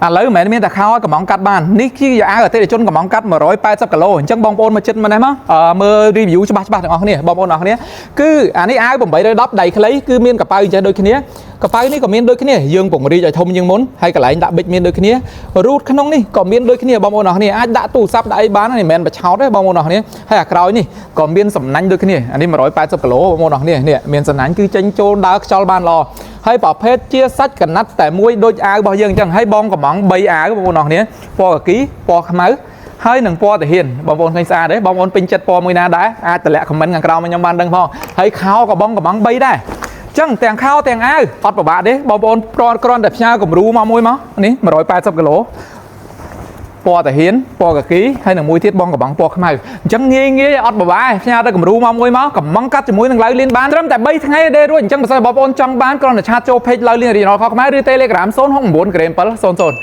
ឥឡូវមិនមែនមានតែខោឲ្យកំងកាត់បាននេះជាអាវអតិថិជនកំងកាត់180គីឡូអញ្ចឹងបងប្អូនមកចិត្តមកនេះមកមើល review ច្បាស់ច្បាស់ទាំងអស់គ្នាបងប្អូនទាំងអស់គ្នាគឺអានេះអាវ810ដៃខ្លីគឺមានកប៉ៅអញ្ចឹងដូចគ្នាកប៉ៅនេះក៏មានដូចគ្នាយើងពង្រីកឲ្យធំជាងមុនហើយកន្លែងដាក់ប៊ិចមានដូចគ្នារូតក្នុងនេះក៏មានដូចគ្នាបងប្អូនទាំងអស់គ្នាអាចដាក់ទូរស័ព្ទដាក់អីបាននេះមិនមែនបឆោតទេបងប្អូនទាំងអស់គ្នាហើយអាក្រោយនេះក៏មានសំណាញ់ដូចគ្នាអានេះ180គីឡូបងប្អូនទាំងអស់គ្នានេះមានសំណាញ់គឺចេញចូលដើរខ្យល់បានល្អហើយប្រភេទជាសាច់កណាត់តែមួយដូចអាវរបស់យើងអញ្ចឹងហើយបងកំង3អាវបងប្អូនទាំងអស់គ្នាពណ៌កាគីពណ៌ខ្មៅហើយនឹងពណ៌ទាហានបងប្អូនឃើញស្អាតទេបងប្អូនពេញចិត្តពណ៌មួយណាដែរអាចតម្លាក់ comment ខាងក្រោមឲ្យខ្ញុំបានដឹងផងហើយខោក៏បងកំង3ដែរចឹងទាំងខោទាំងអាវអត់ពិបាកទេបងប្អូនគ្រាន់គ្រាន់តែផ្ញើគំរូមកមួយមកនេះ180គីឡូពណ៌ទាហានពណ៌កាគីហើយនឹងមួយទៀតបងកំងពណ៌ខ្មៅអញ្ចឹងងាយងាយអត់ពិបាកផ្ញើទៅគំរូមកមួយមកកំងកាត់ជាមួយនឹងឡៅលៀនបានត្រឹមតែ3ថ្ងៃទេរួចអញ្ចឹងបើសិនបងប្អូនចង់បានគ្រាន់តែchat ចូល page ឡៅលៀន Original ខខ្មែរឬ Telegram 069ក្រេម7 00។